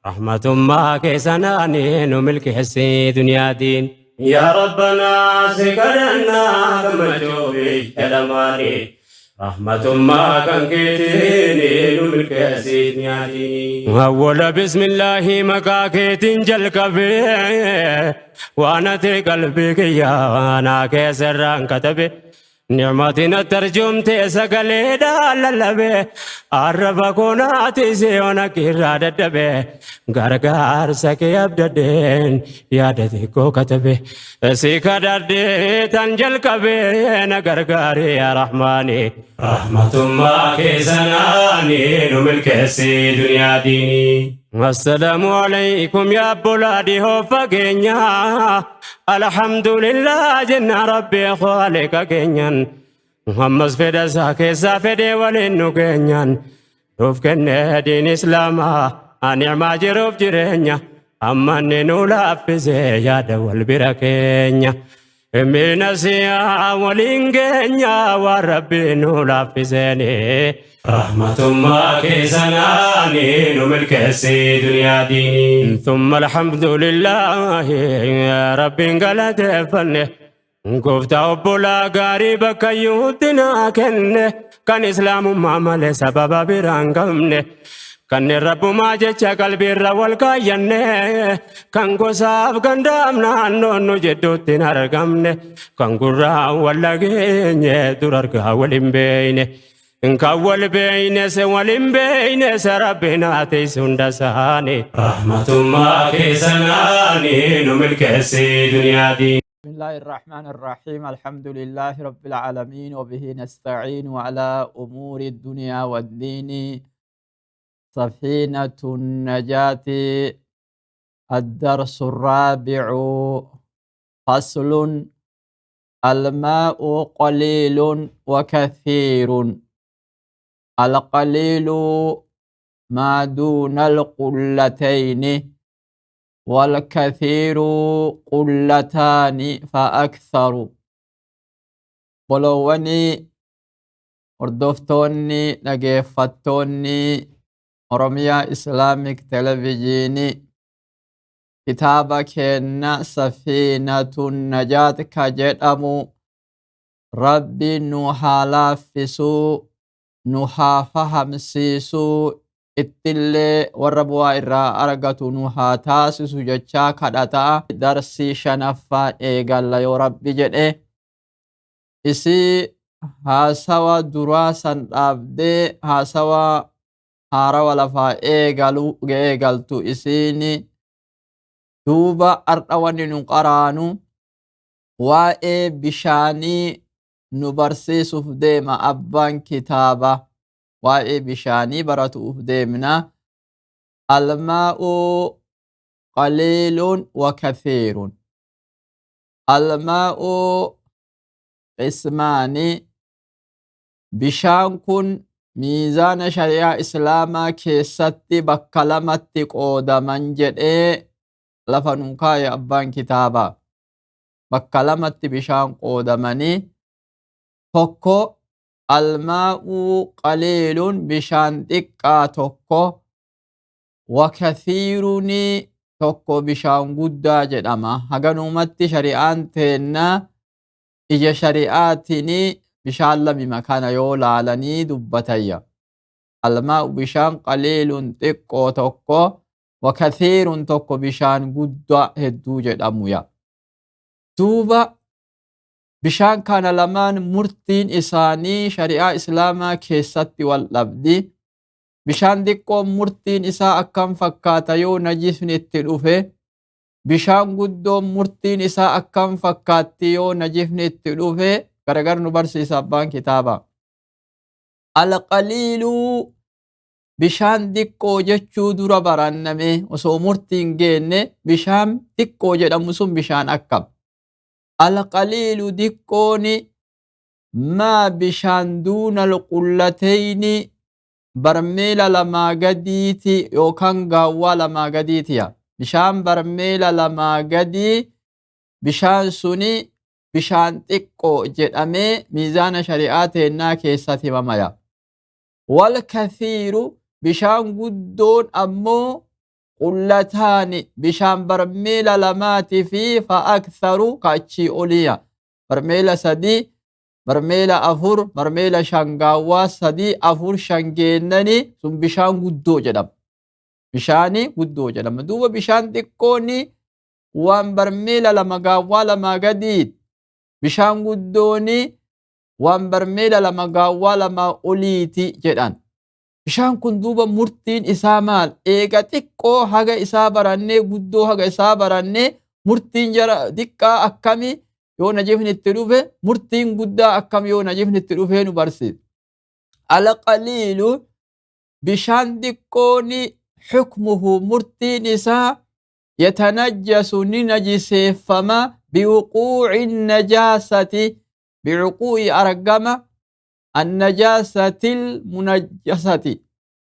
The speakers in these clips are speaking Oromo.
Rahmatummaa keessanaan nu milkeessi duniyaatiin. Yaa Rabbanaa si kadhannaa gammachuu biyya lamaanii. Rahmatummaa kan keetiin nu milkeessi duniyaatiin. Awwala bismillaahi maqaa keetiin jalqabee waan ati qalbii kiyyaa naa keessarraan katabe. Ni'matiin ati arjoomte sagaleedhaan lallabe arraba koo naatise ona irraa dadhabe gargaarsa kee abdadheen yaada xiqqoo katabe si kadhadhee tan jalqabe na gargaari yaa rahmaani rahmatummaa kee sanaani nu milkeessi duniyaa diinii. Assalaamu alaykum yaa obbolaa dhihoo fageenyaa. Alhamdulillah jenna Rabbi khaliqa keenyan. Ammas fedha isaa keessaa fedhee waliin nu keenyan. Nuuf kenne diin Islaamaa ni'maa jiruuf jireenya. Amma inni nu laaffise yaada wal bira keenya. Miina siyaa waliin keenya waan Rabbi nu laaffiseeni. Rahmatummaa keessanaani nu milkeessi duniyaa diinii. Thumma alhamdulillaahi Rabbiin galateeffanne. Gooftaa obbolaa gaarii bakka iyyuutti naa kenne kan islaamummaa malee sababa biraa hin qabne. Kanneen rabbumaa jecha qalbiirra wal kaayyanne kan gosaaf gandaaf naannoon nu jidduutti hin argamne kan gurraa wal dhageenye dur argaa wal hin beeyne. Kan wal beeyne se wal hin beeyne se rabbi naa teessu hunda isaanii. Rahmatummaa keessanaani nu milkeessi duniyaa diin. بسم الله الرحمن الرحيم الحمد لله رب العالمين وبه نستعين على أمور الدنيا والدين سفينة النجاة الدرس الرابع فصل الماء قليل وكثير القليل ما دون القلتين والكثير قلتان فأكثر Bolowwanii hordoftoonni dhageeffattoonni Oromiyaa Islaamic Televijiinii kitaaba keenna Safiinatun Najaat ka jedhamu Rabbiin nu haa laaffisuu nu haa fahamsiisuu ittillee warra bu'aa irraa argatu nu haa taasisu jechaa kadhataa darsii shanaffaa eegalla yoo Rabbi jedhe. Isii haasawa duraa san dhaabdee haasawa haarawa lafaa eegalu eegaltu isiini duuba ardha wanni nu qaraanu waa'ee bishaanii nu barsiisuuf deema abbaan kitaaba waa'ee bishaanii baratuuf deemna almaa'u qaliilun wa kathiirun almaa'u qismaani bishaan kun miizaana shari'aa islaamaa keessatti bakka lamatti qoodaman jedhee lafa nu kaaye abbaan kitaabaa bakka lamatti bishaan qoodamanii tokko almaa'u qaliilun bishaan xiqqaa tokko wakathiiruni tokko bishaan guddaa jedhama haganumatti shari'aan teenna ija shari'aatiin bishaan lamima kana yoo laalanii dubbatayya almaa'u bishaan qaliilun xiqqoo tokko wakathiirun tokko bishaan guddaa hedduu jedhamuya duuba bishaan kana lamaan murtiin isaanii shari'aa islaamaa keessatti wal dhabdi bishaan xiqqoon murtiin isaa akkam fakkaata yoo najisni itti dhufe bishaan guddoon murtiin isaa akkam fakkaatti yoo najisni itti dhufe gargar nu barsiisa abbaan kitaaba alqaliiluu bishaan xiqqoo jechuu dura baranname osoo murtiin geenne bishaan xiqqoo jedhamu sun bishaan akkam alqaliilu xiqqooni maa bishaan duuna alqullateyni barmeela lamaa gadiiti yookaan gaawwaa lamaa gadiitiya bishaan barmeela lamaa gadii bishaan suni bishaan xiqqoo jedhamee miizaana shari'aa teennaa keessatti himamaya wal kathiiru Bishaan guddoon ammoo qullataani, bishaan barmeela lamaatii fi fa'aktharu, ka achii oliya. Barmeela 3, barmeela 4, barmeela 5, gaawwaa 3, 4, 5 geennani sun bishaan guddoo jedhama. Bishaani guddoo jedhama. Duuba bishaan xiqqooni waan barmeela 2 gaawwaa 2 gadiiti. Bishaan guddooni waan barmeela 2 gaawwaa 2 oliiti jedhan. Bishaan kun duuba murtiin isaa maal? Eega xiqqoo haga isaa barannee, guddoo haga isaa barannee, murtiin jara xiqqaa akkami yoo najifni itti dhufe, murtiin guddaa akkami yoo najifni itti dhufee nu barsiisa. Alqaliilu, bishaan xiqqooni, xukmuhu, murtiin isaa, yatanajjasu, ni najiseeffama, biwuquuci najaasati, biwuquu'i, argama, annajaasatil munajjasati,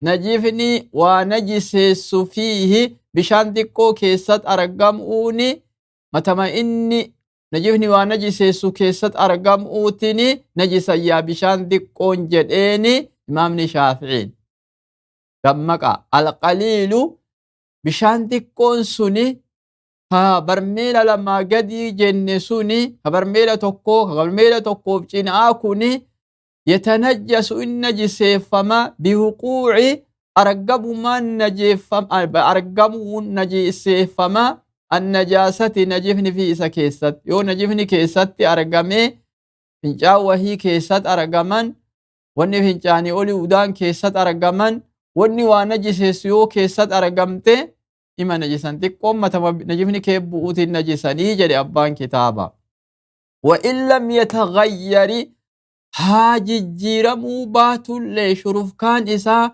najifni waa najiseessu, fiihi, bishaan xiqqoo keessat argamuuni, matama inni najifni waa najiseessu keessat argamuutini najisayyaa bishaan xiqqoon jedheeni imaamni Shaafi'iin. Gammaqa, alqaliilu, bishaan xiqqoon suni ka barmeela 2 gadii jenne suni, ka barmeela 1, ka barmeela 1f cinaa kuni, yatanajjasu, in najiseeffama, biwuquuci, argamumaan argamuun najiseeffama, annajaasati, najifni, fi isa keessatti, yoo najifni keessatti argamee, fincaan wahii keessatti argaman, wanni fincaanii oli udaan keessatti argaman, wanni waa najiseessu yoo keessatti argamte, ima najisan. Xiqqoon matama najifni kee bu'uutiin najisanii jedhe abbaan kitaaba. Wa in lam yataghayyari, haa jijjiiramuu baatullee, shurufkaan isaa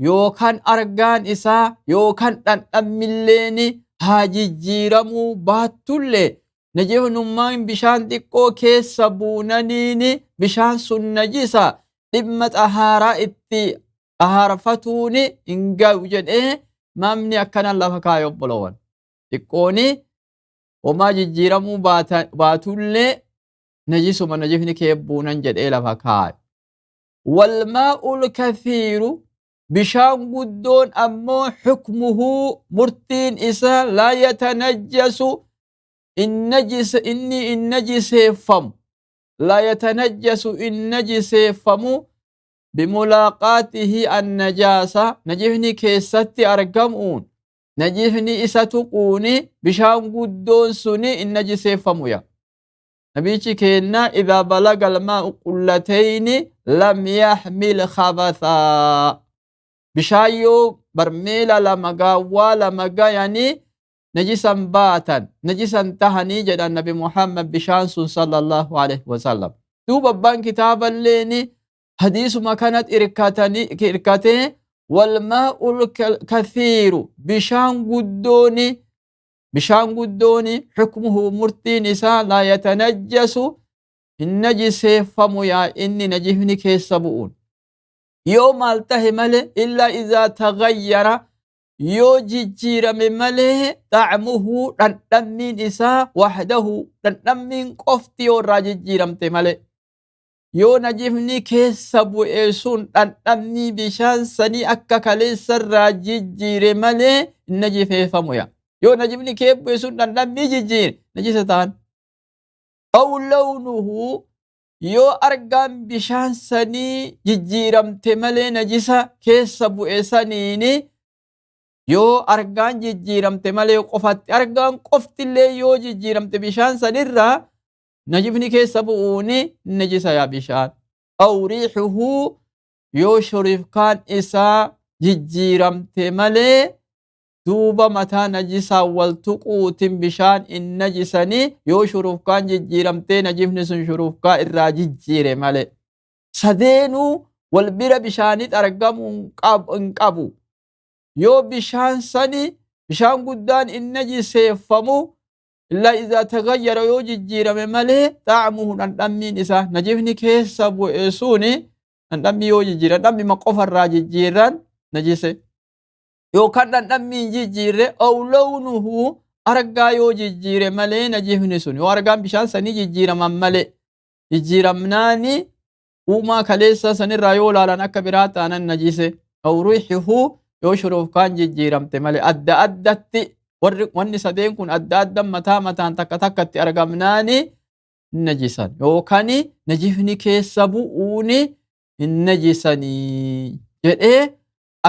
yookaan argaan isaa yookaan dhandhammilleeni haa jijjiiramuu baattullee, najifnummaan bishaan xiqqoo keessa buunaniini bishaan sun najisa, dhimma xahaaraa itti xahaarfatuuni hin gayu jedhee mamni akkana lafa kaayee. Obbolowan, xiqqooni homaa jijjiiramuu baatullee najisuma najifni kee buunan jedhee lafa kaaye. Walmaa'ul kathiiru, bishaan guddoon ammoo, xukmuhu, murtiin isaa, laa yatanajjasu, inni in najiseeffamu, laa yatanajjasu, in najiseeffamu, bimulaaqaatihi annajaasa, najifni keessatti argamuun, najifni isa tuquuni bishaan guddoon suni in najiseeffamu. Ya nabichi keenna, idaa balaga almaa'u qullatayni lam yaxmil khabathaa, bishaan yoo barmeela 2 gaawwaa 2 gayanii najisan baatan, najisan tahanii jedhan Nabi Muhammad bishaan sun sallallahu alaihi wasallam. Duuba abbaan kitaaballeeni hadiisuma kanat irkatee, walmaa'ul kathiiru, bishaan guddooni, xukmuhu, murtiin isaa, laa yatanajjasu, hin najiseeffamu yaa inni najifni keessa bu'uun yoo maal tahe male, illaa idaa tagayyara, yoo jijjiirame malee, xacmuhu, dhandhammiin isaa, waxdahu, dhandhammiin qofti yoo irraa jijjiiramte male, yoo najifni keessa bu'e sun dhandhammii bishaan sanii akka kaleessa irraa jijjiire malee hin najifeeffamu yaa. Yoo najifni kee bu'e sun dhandhammii jijjiire, najisa ta'an. Aw lawnuhu, yoo argaan bishaan sanii jijjiiramte malee, najisa keessa bu'e saniini yoo argaan jijjiiramte malee qofatti, argaan qoftillee yoo jijjiiramte bishaan sanirraa najifni keessa bu'uuni najisa yaa bishaan. Aw riixuhu, yoo shurifkaan isaa jijjiiramte malee, duuba mataa najisaa wal tuquutin bishaan hin najisanii, yoo shurufkaan jijjiiramtee najifni sun shurufkaa irraa jijjiire malee. Sadeenuu wal bira bishaanit argamuu hin qabu. Yoo bishaan sani, bishaan guddaan hin najiseeffamu, illaa idaa tagayyara, yoo jijjiirame malee, xaamuhu, dhandhammiin isaa, najifni keessa bu'e suni dhandhammii yoo jijjiiran, dhandhammima qofarraa jijjiiran najise, yookaan dhandhammii hin jijjiirre, aw lawnuhu, argaa yoo jijjiire malee, najifni sun yoo argaan bishaan sanii jijjiiraman malee, jijjiiramnaani uumaa kaleessa sanirraa yoo laalan akka biraa taanan najise. Aw riihuhu yoo shurufkaan jijjiiramte malee adda addatti warri wanni sadeen kun adda adda mataa mataan takka takkatti argamnaani hin najisan yookaan najifni keessa bu'uuni hin najisanii jedhee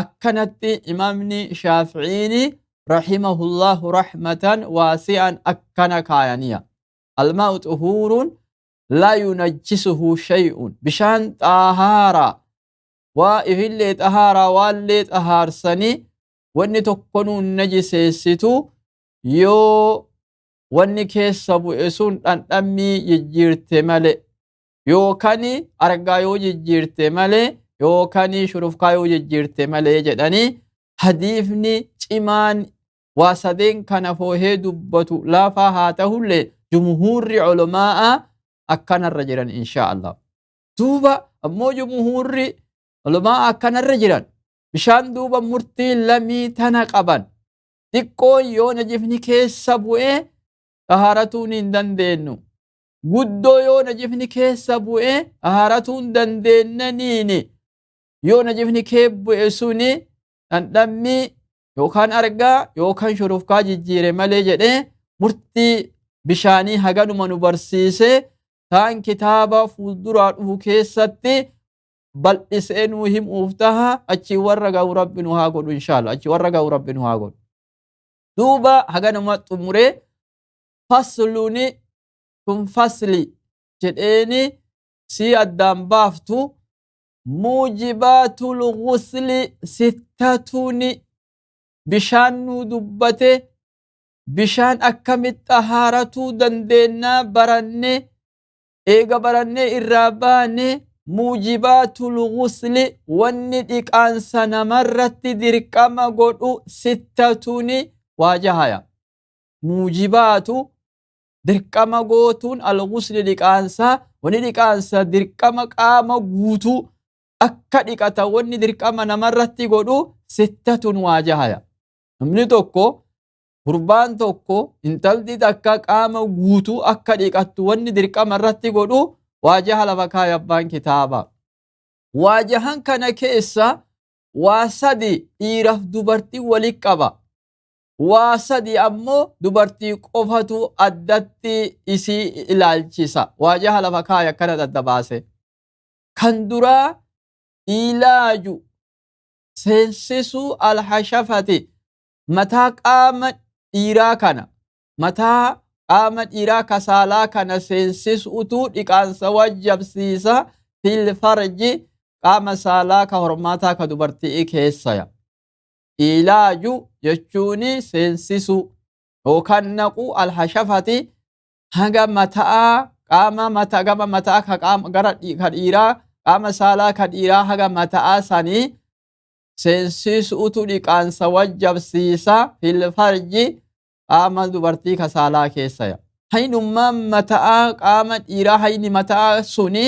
akkanatti imaamni Shaafi'iini rahimahullahu rahmatan waasi'an akkana kaayaniya. Almaa'u xuhuuruun laa yunajjisuhu shay'un bishaan xaahaaraa waa ifillee xahaaraa waallee xahaarsanii wanni tokkonuu hin najiseessitu yoo wanni keessa bu'e sun dhandhammii jijjiirte malee yookaan argaa yoo jijjiirte malee yookaan shurufkaa yoo jijjiirte malee jedhanii hadiifni cimaan waa sadeen kana foohee dubbatu laafaa haa ta'ullee jumhuurri culamaa'a akkanarra jiran inshaa Allah. Duuba ammoo jumhuurri culamaa'a akkanarra jiran bishaan duuba murtii lamii tana qaban xiqqoon yoo najifni keessa bu'ee xahaaratuun hin dandeenyu. Guddoo yoo najifni keessa bu'ee xahaaratuu hin dandeennaniini yoo najifni kee bu'e suni dhandhammii yookaan argaa yookaan shurufkaa jijjiire malee jedhee murtii bishaanii haganuma nu barsiise taan kitaaba fuulduraa dhufu keessatti bal'isee nuu himuuf taha achii warra ga'u rabbi nu haa godhu inshaalla achii warra ga'u rabbi nu haa godhu. Duuba haganuma xumuree fasluni tun fasli jedheeni sii addaan baaftu muujibaatul ghusli sittatuni bishaan nuu dubbate bishaan akkamitti xahaaratuu dandeennaa baranne eega barannee irraa baane muujibaatul ghusli wanni dhiqaansa namarratti dirqama godhu sittatuni waa jahaya. Muujibaatu dirqama gootuun al-ghusli dhiqaansa wanni dhiqaansa dirqama qaama guutuu akka dhiqata wanni dirqama namarratti godhu sittatun waa jahaya. Namni tokko gurbaan tokko intalli takka qaama guutuu akka dhiqattu wanni dirqama irratti godhu waa jaha lafa kaaya abbaan kitaaba. Waa jahan kana keessa waa sadi dhiiraaf dubartii walitti qaba. Waa sadi ammoo dubartii qofatu addatti isii ilaalchisa. Waa jaha lafa kaaya akkana adda baase. Kan duraa ilaaju seensisuu alhashafati mataa qaama dhiiraa kana mataa qaama dhiiraa kasaalaa kana seensisuutu dhiqaansa wajjabsiisa fil farji qaama saalaa ka hormaataa ka dubartii keessaya. Ilaaju jechuun seensisuu yookaan naquu alhashafati haga mataa qaama mataa gama mataa ka qaama gara ka dhiiraa qaama saalaa ka dhiiraa haga mataa sanii seensisuutu dhiqaansa wajjabsiisa fil farji qaama dubartii ka saalaa keessaya. Haynummaan mataa qaama dhiiraa hayni mataa suni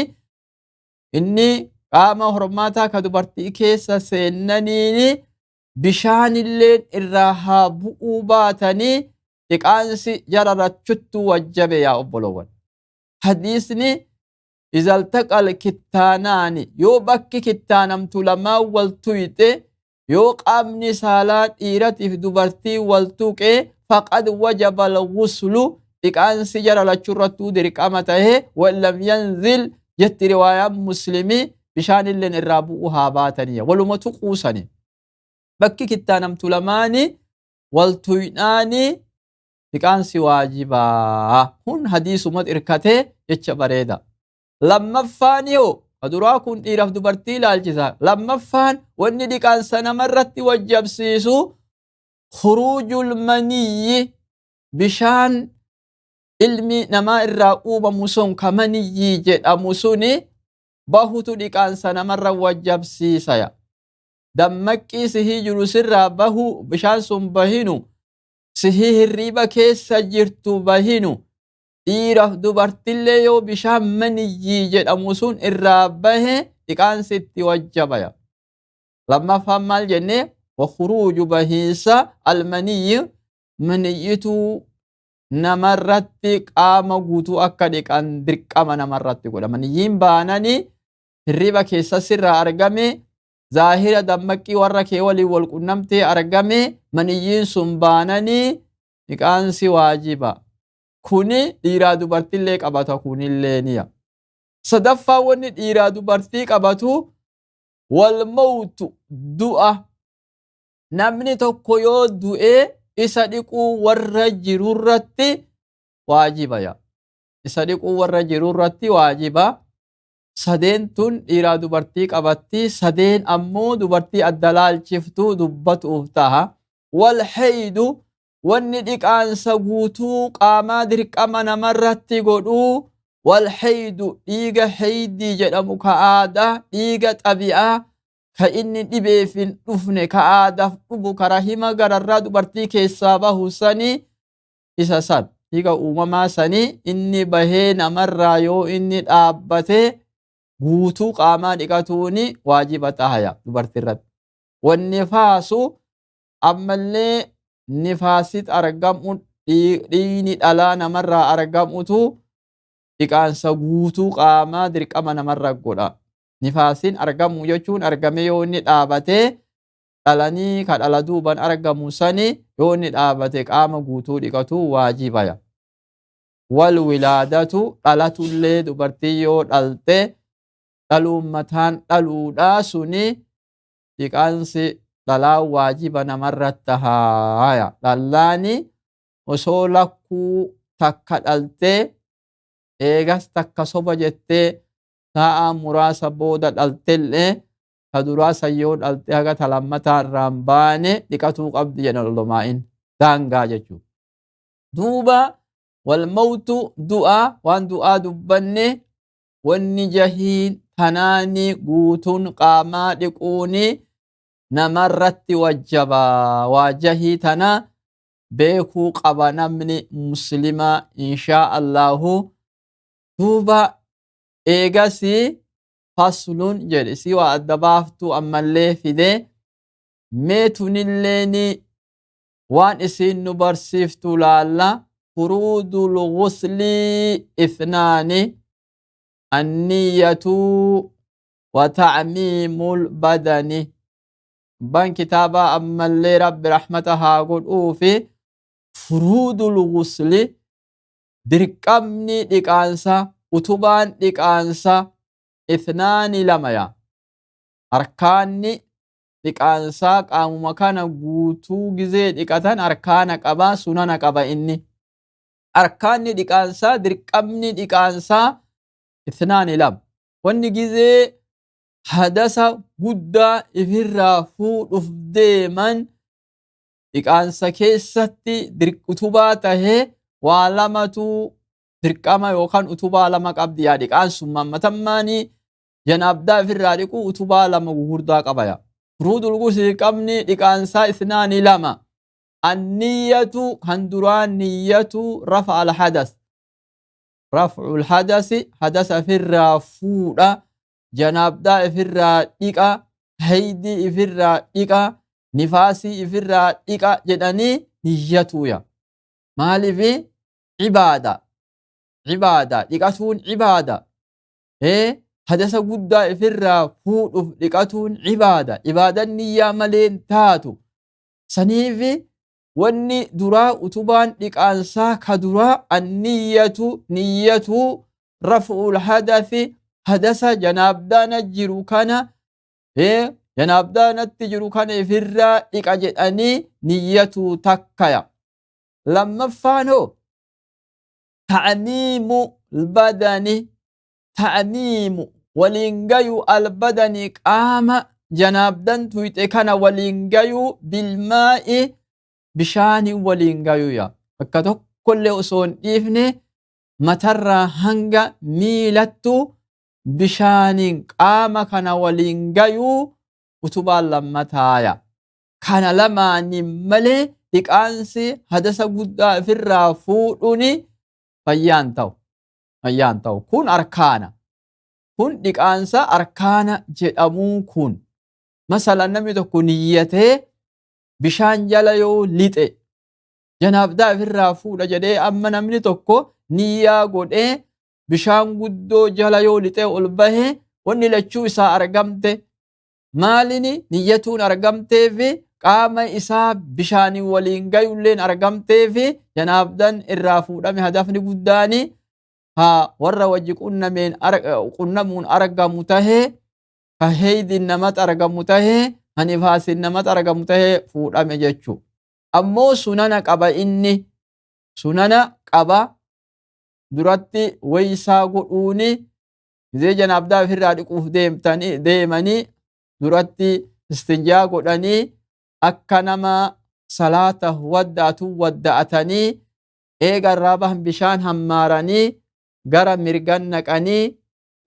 inni qaama hormaataa ka dubartii keessa seennaniini bishaanilleen irraa haa bu'uu baatanii dhiqaansi jara rachuttuu wajjabe yaa obboloowwan. Hadiisni izaltaqal kittaanaani yoo bakki kittaanamtu lamaan wal tuyxe yoo qaamni saalaa dhiiratiif dubartii wal tuqe faqad wajaba al-ghuslu dhiqaansi jara lachurrattuu dirqama tahe wallam yanzil jetti riwaayaan muslimii bishaanilleen irraa bu'uu haa baataniya waluma tuquusani. Bakki kittaanamtu lamaani wal tuynaani dhiqaansi waajibaa. Kun hadiisuma irkatee jecha bareeda. Lammaffaan yoo duraa kun dhiiraaf dubartii ilaalchisa. Lammaffaan wanni dhiqaansa namarratti wajjabsiisu khuruujul maniyyi bishaan ilmi namaa irraa uumamu sun ka maniyyii jedhamu suni bahutu dhiqaansa namarra wajjabsiisaya. Dammaqqii sihii jiru sirraa bahu bishaan sun bahinu sihii hirriiba keessa jirtu bahinu dhiiraaf dubartillee yoo bishaan maniyyii jedhamu sun irraa bahe dhiqaansi itti wajjabaya. Lammaffaan maal jennee wakhuruuju bahiinsa almaniyyi maniyyituu namarratti qaama guutuu akka dhiqan dirqama namarratti godha. Maniyyiin baananii hirriiba keessa sirraa argame Zaahira dammaqqii warra kee waliin wal qunnamtee argame maniyyiin sun baananii dhiqaansi waajiba. Kuni dhiiraa dubartillee qabata kunillee niya. Sadaffaa wanni dhiiraa dubartii qabatu wal mawtu du'a. Namni tokko yoo du'ee isa dhiquu warra jirurratti waajiba ya. Isa dhiquu warra jirurratti waajiba. Sadeen tun dhiiraa dubartii qabatti. Sadeen ammoo dubartii adda laalchiftuu dubbatuuf taha. Wal haydu wanni dhiqaansa guutuu qaamaa dirqama namarratti godhuu wal haydu dhiiga haydii jedhamu ka aadaa dhiiga xabi'aa ka inni dhibeef hin dhufne ka aadaaf dhufu ka rahima gararraa dubartii keessaa bahu sanii isa san dhiiga uumamaa sanii inni bahee namarraa yoo inni dhaabbate guutuu qaamaa dhiqatuuni waajiba tahaya dubartiirratti. Wanni faasu ammallee nifaasit argamu dhiigni dhalaa namarraa argamutu dhiqaansa guutuu qaamaa dirqama namarra godha. Nifaasiin argamu jechuun argame yoo inni dhaabate dhalanii ka dhala duuban argamu sani yoo inni dhaabate qaama guutuu dhiqatu waajibaya. Wal wilaadatu dhalatullee dubartii yoo dhalte dhaluun mataan dhaluudhaa suni dhiqaansi dhalaa waajiba namarra tahaaya. Dhallaani osoo lakkuu takka dhaltee eegas takka soba jettee sa'a muraasa booda dhaltellee ta duraa san yoo dhalte haga ta lammataa irraan baane dhiqatuu qabdi jedhan olomaa'in daangaa jechuudha. Duuba wal mawtu du'a waan du'aa dubbanne wanni jahiin tanaani guutuun qaamaa dhiquuni namarratti wajjabaa waa jahii tana beekuu qaba namni muslimaa inshaa Allahu. Duuba eegasi faslun jedhe si waa adda baaftuu ammallee fide mee tunilleeni waan isiin nu barsiiftu laalla. Furuudul guslii ithnaani anniyyatu wa ta'miimul badani. Abbaan kitaabaa ammallee rabbi rahmata haa godhuufi furuudul gusli dirqamni dhiqaansa utubaan dhiqaansa ithnaani lama yaa. Arkaanni dhiqaansaa qaamuma kana guutuu gizee dhiqatan arkaana qaba sunana qaba inni. Arkaanni dhiqaansaa dirqamni dhiqaansaa ithnaani lama. Wanni gizee hadasa guddaa ifirraa fuudhuuf deeman dhiqaansa keessatti utubaa tahee waa lamatu dirqama yookaan utubaa lama qabdi yaa dhiqaansummaan matammaanii janaabdaa ifirraa dhiquu utubaa lama gugurdaa qaba yaa. Furuudul gusli qabni dhiqaansaa ithnaani lama. Anniyyatu kan duraa niyyatu rafa al hadas. Raf'ul hadasi hadasa ifirraa fuudha janaabdaa ifirraa dhiqa haydii ifirraa dhiqa nifaasii ifirraa dhiqa jedhanii niyyatuuya. Maaliif ibaada ibaada dhiqatuun ibaada hadasa guddaa ifirraa fuudhuuf dhiqatuun ibaada ibaadan niyyaa malee hin taatu. Saniif wanni duraa utubaan dhiqaansaa ka duraa anniyyatu niyyatu raf'ul hadathi hadasa janaabdaana jiru kana janaabdaanatti jiru kana ifirraa dhiqa jedhanii niyyatu takkaya. Lammaffaan hoo ta'miimu badani ta'miimu waliin gayu albadani qaama janaabdan tuyxe kana waliin gayu bilmaa'i bishaaniin waliin gayuya. Bakka tokkollee osoo hin dhiifne matarraa hanga miilattu bishaaniin qaama kana waliin gayuu utubaan lammataaya. Kana lamaaniin malee dhiqaansi hadasa guddaa ifirraa fuudhuuni fayyaan ta'u. Fayyaan ta'u. Kun arkaana. Kun dhiqaansa arkaana jedhamuu kun. Masalan namni tokko niyyatee bishaan jala yoo lixe janaabdaa ifirraa fuudha jedhee amma namni tokko niyyaa godhee bishaan guddoo jala yoo lixee ol bahe wanni lachuu isaa argamte. Maalini niyyatuun argamteefi qaama isaa bishaanii waliin gayulleen argamteefi janaabdan irraa fuudhame. Hadafni guddaani haa warra wajji qunnameen qunnamuun argamu tahee, ka heydin namat argamu tahee, ka nifaasin namat argamu tahee fuudhame jechu. Ammoo sunana qaba, inni sunana qaba. Duratti waysaa godhuuni, gizee janaabdaa ofirraa dhiquuf deemtanii deemanii duratti istinjaa godhanii, akka nama salaata wadda'atu wadda'atanii, eega irraa bahan bishaan hammaaranii, gara mirgan naqanii,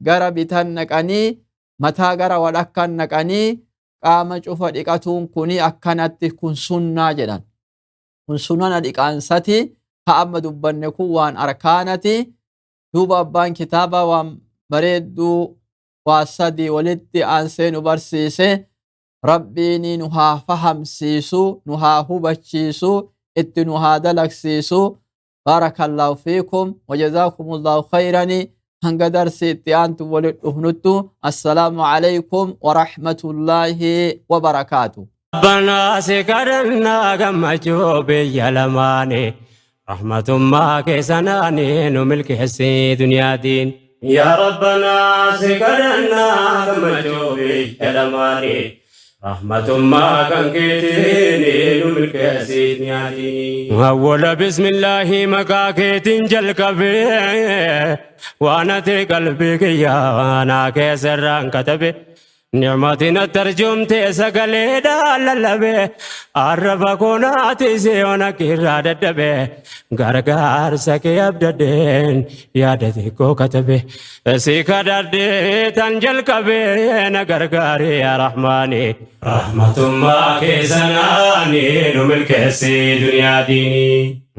gara bitan naqanii, mataa gara walakkan naqanii, qaama cufa dhiqatuun kuni akkanatti kun sunnaa jedhan. Kun sunana dhiqaansati. Ka amma dubbanne kun waan arkaanati. Duuba abbaan kitaaba waan bareedduu waa sadi walitti aansee nu barsiise. Rabbiin nu haa fahamsiisu, nu haa hubachiisu, itti nu haa dalagsiisu. Barakallahu fiikum wajazaakumullahu khayrani. Hanga darsi itti aantu walitti dhufnuttu, assalaamu alaykum warahmatullaahi wabarakaatu. Rabbanaa si kadhannaa gammachuu biyya lamaanii, rahmatummaa keessanaanii nu milkeessi duniyaatiin. Yaa Rabbanaa si kadhannaa gammachuu biyya lamaanii, rahmatummaa kan keetiin nu milkeessi duniyaatiin. Awwala bismillaahi maqaa keetiin jalqabee, waan ati qalbii kiyyaa naa keessarraan katabe. Ni'matiin tarjumte sagaleedhaan lallabe, arraba koonaati siyoona kirraa dadhabe, gargaarsa kee abdadheen yaada xiqqoo katabe, si kadhadhee tan jalqabe, na gargaari yaa Rahmaani, rahmatummaa keessanaani nu milkeessi duniyaa diinii.